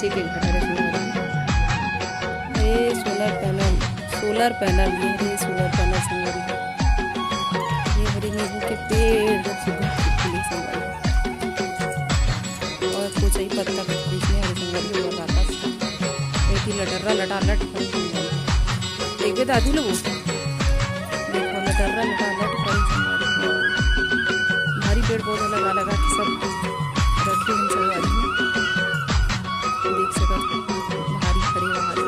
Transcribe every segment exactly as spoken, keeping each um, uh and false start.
ठीक है, घर हरे संगवारी। ये सोलर पैनल, सोलर पैनल, ये हरे सोलर पैनल संगवारी। ये हरे नींबू के पेड़, जब सुबह खिले संगवारी। और कुछ ही पत्ता के बीच में हरे संगवारी, वो लगाता था। एक ही लटर्रा लटा लट फल संगवारी। एक बे दादी लोगों, देखो लटर्रा लटा लट फल संगवारी। भारी पेड़ पौधा लगा लगा के सब रखे हैं संगवारी। देख सकत हो, भारी हरे भारी।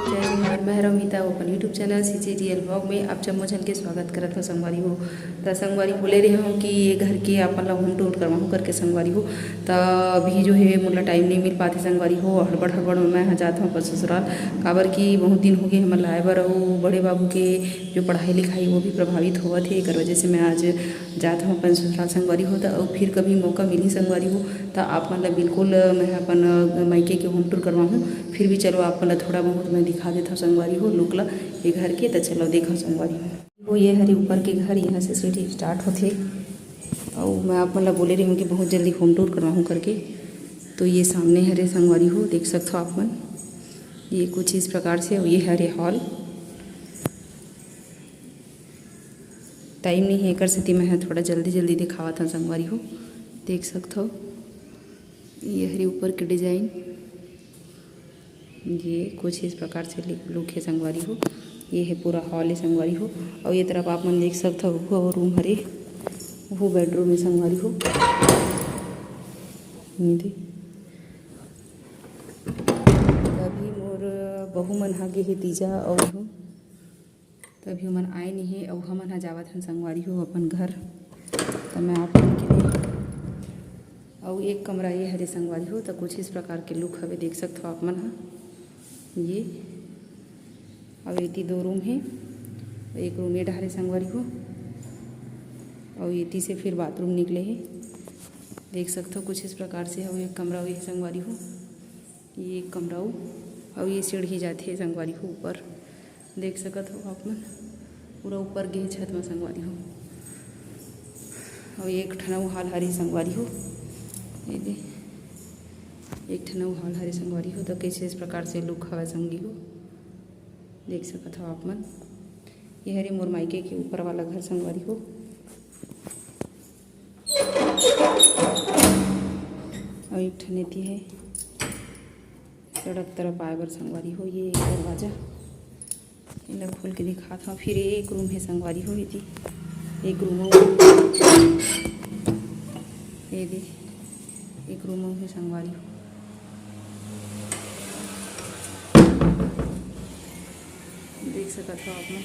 जय जोहार, मैं हरव मीता, अपन YouTube चैनल CGTL vlog में आप जम्मो झन के स्वागत करत हो संगवारी हो। त संगवारी बोले रहे हो कि ये घर के अपन ला होम टूर करवाहूँ करके संगवारी हो। त अभी जो है मोला टाइम नहीं मिल पाते संगवारी हो, हड़बड़ हड़बड़ में मैं ह जात हूँ अपन ससुराल, काबर कि बहुत दिन हो गए हमर लाए बर अउ बड़े बाबू के जो पढ़ाई लिखाई वो भी प्रभावित होवत है, एकर वजह से मैं आज जात हूँ अपन ससुराल संगवारी हो। त अउ फिर कभी मौका मिली संगवारी हो त आप मन ला बिल्कुल मैं अपन मायके के होम टूर करवाहूँ। फिर भी चलो आप मन ला थोड़ा बहुत मैं दिखा देत हूँ संगवारी हो लुक ला ये घर के। त चलो देखो संगवारी हो। वो ये हरे ऊपर के घर, यहाँ से सीढ़ी स्टार्ट होथे। अउ मैं आप मन ला बोले रही हूँ कि बहुत जल्दी होम टूर करवाहूँ करके। तो ये सामने हरे संगवारी हो, देख सकत हो आप मन, ये कुछ इस प्रकार से। अउ ये हरे हॉल, टाइम नहीं है एकर सेती मैं ह थोड़ा जल्दी जल्दी दिखावत हूँ संगवारी हो, देख सकत हो। ये हरे ऊपर के डिजाइन, ये कुछ इस प्रकार से लुक है संगवारी हो। ये है पूरा हॉल है संगवारी हो। और ये तरफ आप मन देख सकत हो, वो रूम हरे, वो बेडरूम है संगवारी हो। ये दे। अभी मोर बहू मन हा गे हे तीजा और त अभी ओमन आए नहीं हे, अउ हमन ह जावत हन संगवारी हो अपन घर। त मैं आप मन के लिए, अउ एक कमरा ये हरे संगवारी हो, त कुछ इस प्रकार के लुक हवे, देख सकत हो आप मन ह। ये अउ एती दो रूम हे, एक रूम ये डहरे संगवारी हो, अउ एती से फिर बाथरूम निकले हे, देख सकत हो कुछ इस प्रकार से। अउ एक कमरा ये संगवारी हो, ये एक कमरा हो, अउ ये सीढ़ी जाथे संगवारी हो ऊपर। देख सकत हो आप मन, पूरा ऊपर गे छत म संगवारी हो। अउ एक ठन अउ हॉल हरे संगवारी हो, ये दे, एक ठन अउ हॉल हरे संगवारी हो। तो कैसे इस प्रकार से लुक हवय संगी हो, देख सकत हो आप मन। ये हरे मोर मायके के ऊपर वाला घर संगवारी हो। अउ एक ठन एती हे। सड़क तरफ आए बर संगवारी हो, ये दरवाजा एला खोल के दिखात हव। फिर एक रूम हे संगवारी हो, एती एक रूम अउ, ये दे, एक रूम अउ हे संगवारी हो, देख सकत हो आप मन।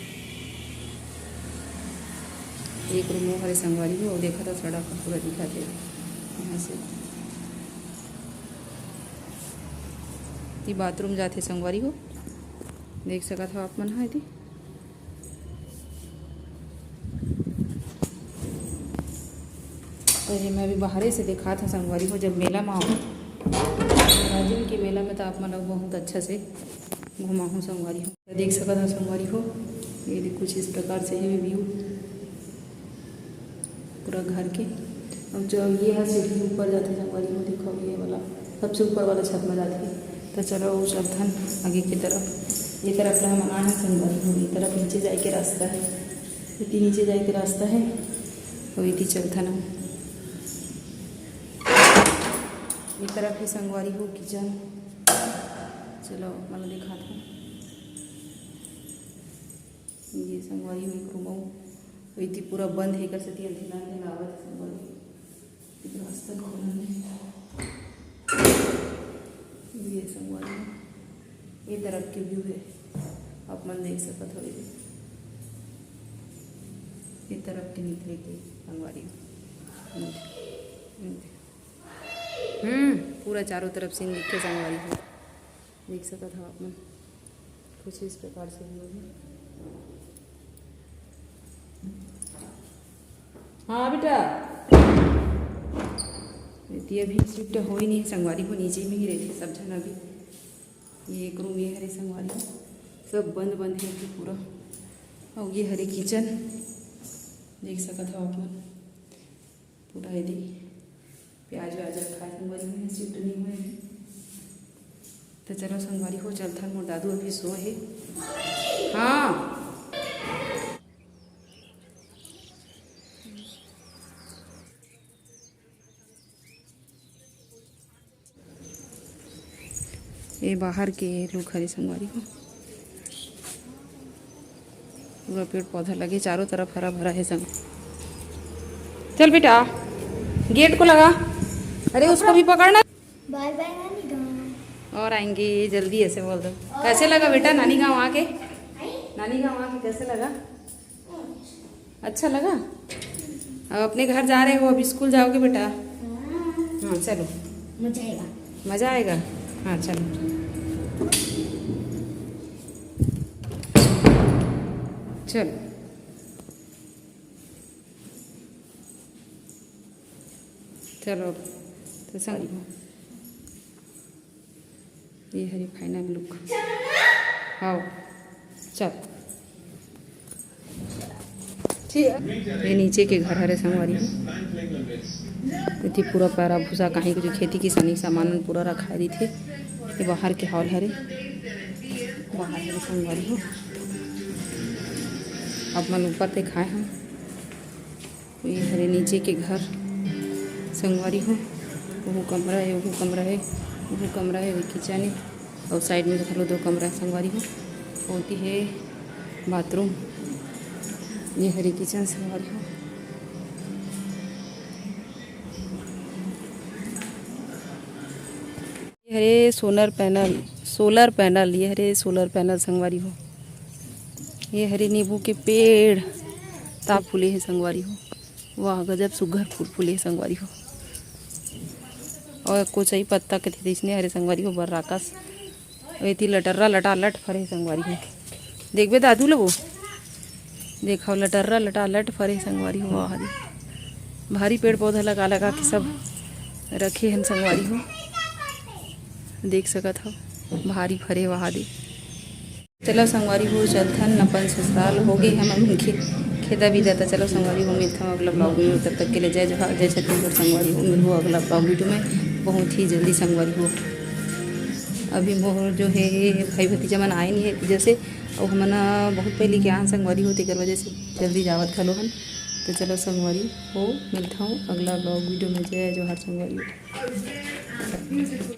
एक रूम अउ हरे संगवारी हो, देखत हो सड़क ह पूरा दिखत हे यहाँ से। ये बाथरूम जाथे संगवारी हो, देख सकत हो आप मन ह एती। तो ये मैं अभी बाहरे से दिखात हूँ संगवारी हो, जब मेला में आऊँ, राजिम के मेला में तो आप मन ला बहुत अच्छा से घुमाहूँ संगवारी हो। देख सकत हो संगवारी हो, ये दे कुछ इस प्रकार से हे व्यू पूरा घर के। अब जो ये है सीढ़ी ऊपर जाथे संगवारी हो, देखो ये वाला सबसे ऊपर वाला छत में जाथे। तो चलो चलथन आगे की तरफ। ये तरफ ले हमन आए हैं संगवारी हो, ये तरफ नीचे जाए के रास्ता है, इतनी नीचे जाए के रास्ता है। और इतनी चलथन हम। ये तरफ ही संगवारी हो किचन। चलो मैं दिखात हूँ। ये संगवारी हो एक रूम अउ, इति पूरा बंद हे, एकर सेती अंधेरा अंधेरा आवत हे संगवारी। इधर रास्ता खोला नहीं। ये संगवारी हो, ये तरफ के व्यू है, आप मन देख सकत हो। ये, ये तरफ के निकले के संगवारी हो। हम्म, पूरा चारों तरफ से निकले संगवारी हो। देख सकत हो आप मन, कुछ इस प्रकार से व्यू है। हाँ बेटा, ये अभी शिफ्ट हो ही नहीं है संगवारी हो, नीचे में ही रहते सब जन अभी। ये एक रूम ये हरे संगवारी हो, सब बंद बंद है अभी पूरा। और ये हरे किचन देख सकत हो आप मन, पूरा ये दे प्याज व्याज रखा है संगवारी हो, शिफ्ट नहीं हुए अभी। तो चलो संगवारी हो, चलथन, मोर दादू अभी सो हे। हाँ, ये बाहर के look हरे संगवारी हो, पूरा पेड़ पौधा लगे, चारों तरफ हरा भरा है संग। चल बेटा, गेट को लगा। अरे, उसको भी पकड़ना। बाय बाय नानी गाँव। और आएंगे, जल्दी ऐसे बोल दो। कैसे लगा बेटा नानी गाँव आके? नानी गाँव आके कैसे लगा? अच्छा लगा? अब अपने घर जा रहे हो, अब स्कूल जाओगे बेटा? हाँ। हाँ, चलो। मजा आएगा। मजा आएगा। हाँ, चलो। चलो। चलो, तो संग ये हरे final look। हाँ, चल। ठीक, ये नीचे के घर हरे संगवारी हो। एती पूरा पैरा भूसा, कहीं कुछ खेती किसानी के सामान मन पूरा रखाए रहिथे। ये बाहर के hall हरे, बाहर हरे संगवारी हो। अपन ऊपर देखाए हम। ये हरे नीचे के घर संगवारी हो, ओहू कमरा हे, ओहू कमरा हे, ओहू कमरा हे, ओहू kitchen हे, और side में घलो दो कमरा हे संगवारी हो। ओती हे bathroom, ये हरे kitchen संगवारी हो। ये हरे solar panel, solar panel, ये हरे solar panel संगवारी हो। ये हरे नींबू के पेड़, ता फूले हे संगवारी हो। वाह, गजब सुग्घर फूल फूले हे संगवारी हो। और कोचई पत्ता के तइसने हरे संगवारी हो, बर्राकस। एती लटर्रा लटालट फरे हे संगवारी हो। देखबे दादू ल वो, देखव, लटर्रा लटालट फरे हे संगवारी हो। वाह रे, भारी पेड़ पौधा लगा लगा के सब रखे हन संगवारी हो, देख सकत हव, भारी फरे हे। वाह दे, चलो संगवारी हो, चलथन अपन ससुराल। हो गए हम अभी खे-, खेदा बिदा। त चलो संगवारी हो, मिलथन अगला vlog में। तब तक के लिए जय जोहार, जय छत्तीसगढ़ संगवारी हो। मिलबो अगला vlog video में बहुत ही जल्दी संगवारी हो। अभी मोर जो हे भाई भतीजा मन आए नहीं हे, जैसे, अउ हमन बहुत पहले के आन संगवारी हो, तेकर वजह से जल्दी जावत घलो हन। तो चलो संगवारी हो, मिलथन अगला vlog video में। जय जोहार संगवारी हो।